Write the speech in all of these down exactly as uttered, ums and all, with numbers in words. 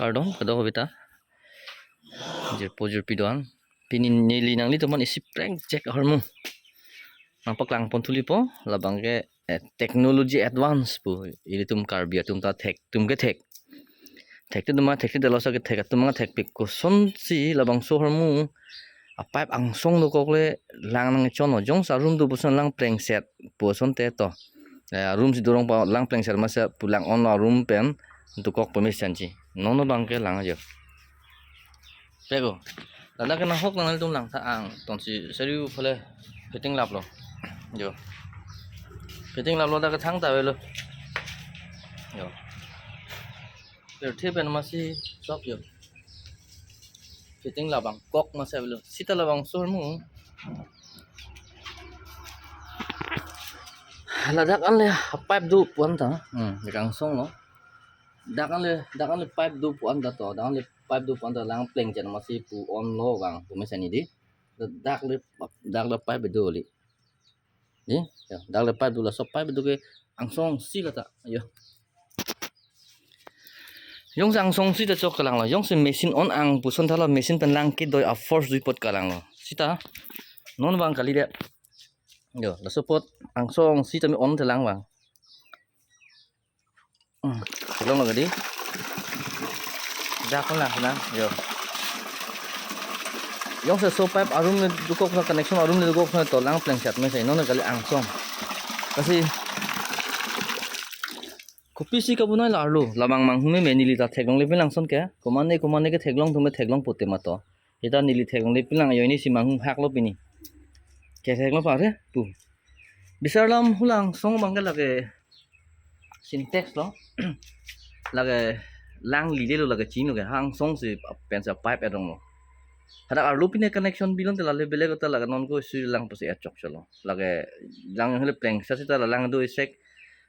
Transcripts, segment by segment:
Kardom, kadokave ta. Jirpo jirpi do-an. Pini neli nanglitum aphan isi prank chek ahormu nangpaklang pon thulipo, labang ke, eh, technology advance pu. Ilitum Karbi atum ta thek atum ke thek. Thekthekthe ma thekthekthe, laso kethek atum ma thekpik. Kosonsi labangso ahormu a-pipe angsong dokok le lang nangchon o, jongsi a-room do puson lang plengset pu asonte to. Eh, a-room si dorong pa lang plengset masa pu lang on a-room pen dokok pemesen si. Non non abang ke lang ajo. Pego. Ladak ke nanghok nanglitum langtha, angtonsi seri phale fitting laplo. Jo. Fitting laplo, dak ke thangta avelo. Jo. Pirthe pen masi sok jo. Fitting labang kok masi avelo. Sita labangso ahormu. Ladak an le pipe do pu-an ta. Hmm, dak angsong lo. Dak an le, dak an le pipe do pu-an ta to. Dak an le pipe do pu-an ta, lang plengset masi pu onlo vang pemesen di. Dak le, dak le pipe do le. Di, ya, dak le pipe do, laso pipe do ke angsong si lata. Ayo. Jongsi angsong si ta chok kalang lo. Jongsi machine on ang puson tha la machine pen lang kedoi a-force dui apot kalang lo. Sita non vang kali de. Jo, laso apot angsong si tame on thelang vang. Hmm, theklong lo kadi. Dak ko na na, jo. Jongsi laso pipe a-room le dokok na, connection a-room le dokok na to lang plengset mesen, non kali angsong. Lasi kopisi kabonai la arlo, labang manghumeme, neli ta theklongle pin lang ason ke. Komatne komatne ke theklong atum ke theklong pote ma to. Sita neli theklongle pin lang ajoine si manghumhak lo pini. Ke theklong pare pu. Bisar alam hu lang angsong abang ke lake Sintex lo. Lake lang lile lo, lake chini lo ke, ha angsong si pensi pipe arong lo. Hadak arlo pine connection bi lonte la le belek ta, lake non ko sui lang pusi achok cholo. Lake lang hele plengset sita la lang do isek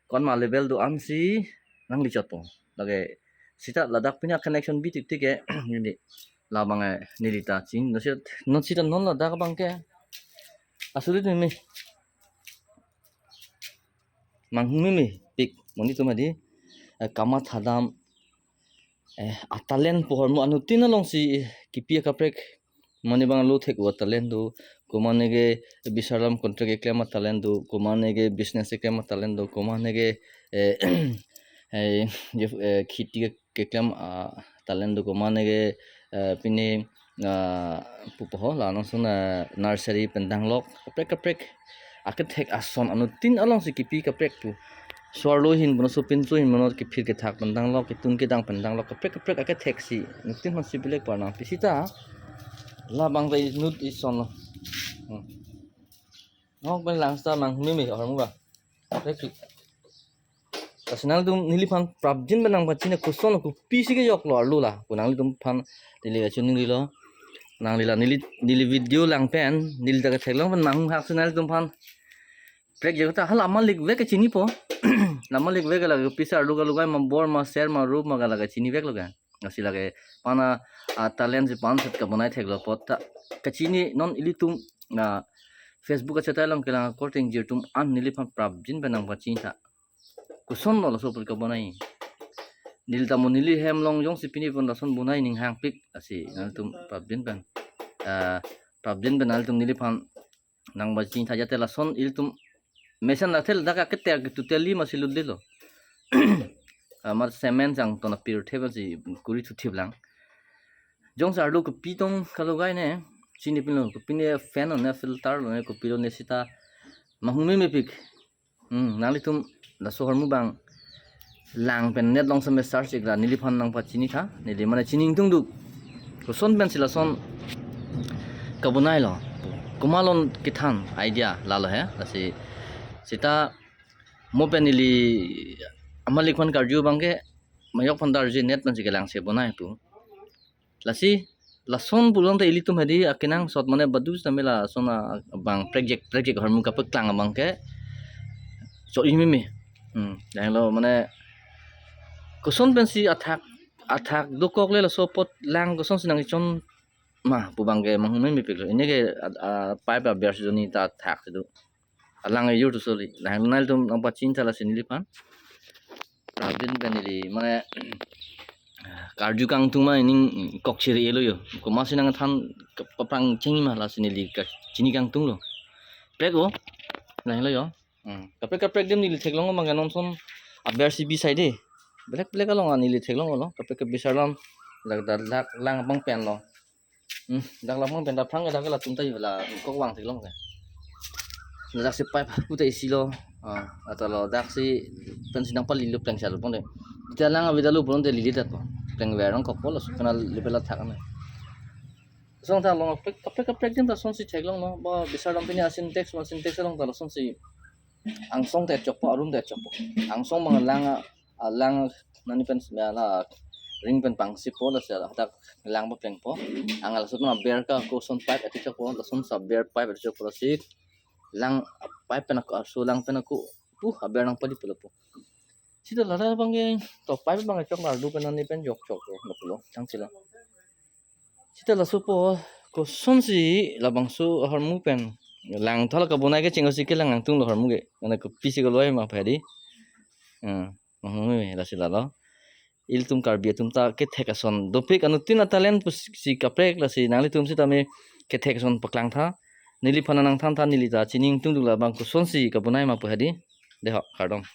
kon ma level do-an si lang lichot po. Lake sita ladak pine connection bi tik tik ke, ini labang, eh, neli ta chini. Non sita, non sita non ladak abang ke asulit meme. Manghumeme pik monit atum hadi, eh, kamatha dam, eh, a-talent pu ahormu anuttin alongsi, eh, kipi akaprek. Mane abang lo thek-o a-talent do, komatne ke bisar alam contract keklem a-talent do, komatne ke business keklem a-talent do, komatne ke, eh, eh, je, eh, kheti ke keklem a-talent do, komatne ke, eh, pine, ah, pupo ho la non ason, ah, nursery pen danglok kaprek kaprek akethek ason anuttin alongsi kipi kaprek pu. Swarlo ahin puno, sopinso ahin puno, kiphir kethak pen danglok, ketun kedang pen danglok, kaprek kaprek akethek si anuttin aphansi belek par nangpi sita labang ta inut ison lo. Hmm. Nok pen lang sita manghumeme ahormu ba. Kaprek. Lasi nanglitum neliphan prapjin pen nangpachini, koson kopisi kejok lo arlo la pu nanglitumphan neli kachiningri lo. Nangli la neli, neli video lang pen neli ta ketheklong pen manghumhak si nanglitumphan prekjak ta, hala malik vek kachinipo. La malik vek la kopisi arlo kalugai ma, bor ma, ser ma, rup ma, ka la kachinivek lo ke. Lasi lake pana a-talent si pan set kabonai theklo apot ta kachini non ilitum na Facebook achetai along kelang akorte ingjir atum an neliphan prapjin pen nangpachini tha. Koson lo laso apot kabonai. Neli ta mo neli hem along jongsi pini pon lason bonai ning hangpik, lasi nanglitum prapjin pen, ah, prapjin pen nanglitum neliphan nangpachini tha, jate lason ilitum mesen la thel dak akethek ke totally masi lutdetlo. Amar cement jang tona pirthe pensi kuri thuthip lang. Jongsi arlo kopi tong kalugai ne, chini pinlo, kopine fan lo ne, filter lo ne, kopi lo ne sita manghumeme pik. Hmm, nanglitum laso ahormu abang lang pen net along seme search ikra neliphan nangpachini tha, neli mane chini ingtungduk. Koson pensi lason kabonai lo, komat along kethan idea lalo he. Lasi sita mo pen neli amalikphan karju abang ke majok phan darji net pensi kelang se bonai pu. Lasi lason pulote ilitum hadi akenangsot mane badu sitame lason abang prekjak prekjak ahormu kapaklang abang ke chot imeme. Hmm, dang lo mane koson pensi athak, athak dokok le laso apot lang kosonsi nangchon ma pu abang ke manghumeme piklo. Ini ke a, a, pipe aber joni ta athak do. Alang yur tu soli. Dang nanglitum nangpachini tha, lasi neliphan prapjin pen neli mane Karju kangtung ma ining kok chiri elo yo. Komatsi nangthan kap-, kaprang chengji ma lasi neli kachini kangtunglo. Prek o. Nang lo yo. Hmm. Kaprek kaprek adim neli theklong abang ke non ason aber si bisai de. Belek belek along neli theklonglo. Kaprek kaprek bisar alam. Dak dak dak lang abang pen lo. Hmm. Dak lang abang pen dak aphrang dak latum ta yo la kok vang theklong ke. Dak si pipe puta isi lo. Ah, atau lo dak si pensi nangpalilo pleng sar pon de. Kita lang avedetlo pon de lili dat po. Pleng ver nangkokpo laso kana level athak ame. Song ta long kaprek kaprek kaprek adim ta lasonsi theklonglo. Ba bisar alam pini a-Sintex ma Sintex along ta lasonsi angsong ta chokpo, arum ta chokpo. Angsong abang lang a, a lang nani pen sma la ring pen pangsipo lasi hadak lang paplengpo. Angal laso pen aber ke koson pipe ati chokpo, lasonsi aber pipe ati chokpo lasi lang pipe pen ako arso lang pen ako pu aber nangpali pulo po. Sita ladak abang ke to pipe abang chok ardu pen nani pen jok choklo pulo. Chang chila. Sita laso po kosonsi labangso ahormu pen lang thala kabonai ke chengsi kelang nangtunglo ahormu ke. Nana kopisi koloi ma padi. Hmm. Mahongi lasi lalo. Ilitum Karbi atum ta kethek ason dopik, anuttin a-talent pusi kaprek lasi nanglitum sitame kethek ason paklang tha. Neliphan nangthan tha, neli ta chini ingtung dula abang kosonsi kabonai ma pu hadi. Deho, kardom.